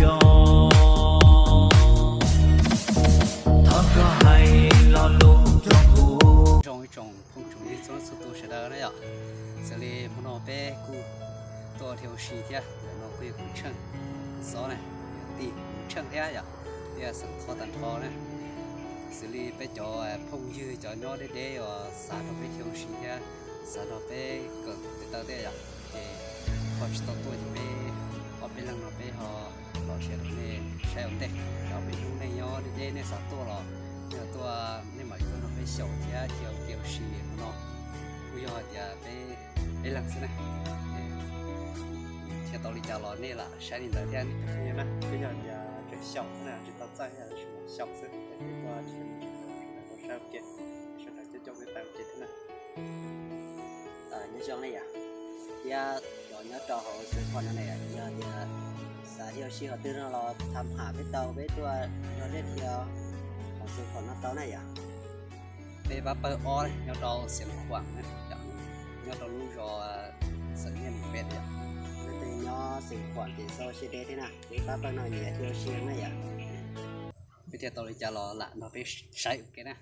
Yog thov koj hais lo lus rau kuv. Zoo ib tsoom phooj tsoom ywg txhua leej txhua tus sawv daws na yom, xws li hmo no peb kuj tuaj dhia ua si thiab, ntawm no kuj yog kuv Tsheej Xob na, yog tij kuv Tsheej thiab yom, thiab xeem Thoj tag nrho na. Xws li peb cov phooj ywg cov nyob deb deb uas xav nrog peb dhia ua si thiab xav nrog peb kawm tes taw thiab yom, ces ho tsis tau tuaj ces peb ob peb leeg no peb ho los sia rau nej saib ua ntej. Cov peb hnub nej nyob deb deb nej xav tuaj los nej tuaj, nej mam li tuaj nrog peb xyaum thiab dhia ua ke ua si hmo no. Kuj yog hais tias peb peb leeg xwb na, dhia tau li cas los nej lam saib li ntawd thiab nej cov phooj ywg na. Kuj yog tias tseem xyaum xwb na, tsis tau txawj, xyaum xwb, peb tuaj saib ua ke, sawv daws coob coob peb pais ua ke thiab na. Nyob zoo na yom, thiab cov nyob rau hauv Xeev Khuam no na yom, yog tias xav dhia ua si qhov twg no los tham ham peb tau, peb tuaj nrog nej dhia hauv Xeev Khuam no tau na yom. Peb pab pawg ob nyob rau Xeev Khuam na, nyob rau lub zos xeem Nyiaj Mus Pem yom. Leej twg nyob Xeev Khuam ces txhob siab deb thiab na, peb pab pawg no nyiam dhia ua si na yom. Peb dhia tau li cas los lam nrog peb saib ua ke na.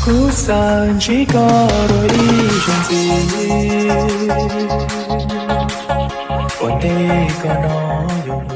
Kuv xav ntsib koj dua ib zaug ntxiv, ua ntej koj no yuav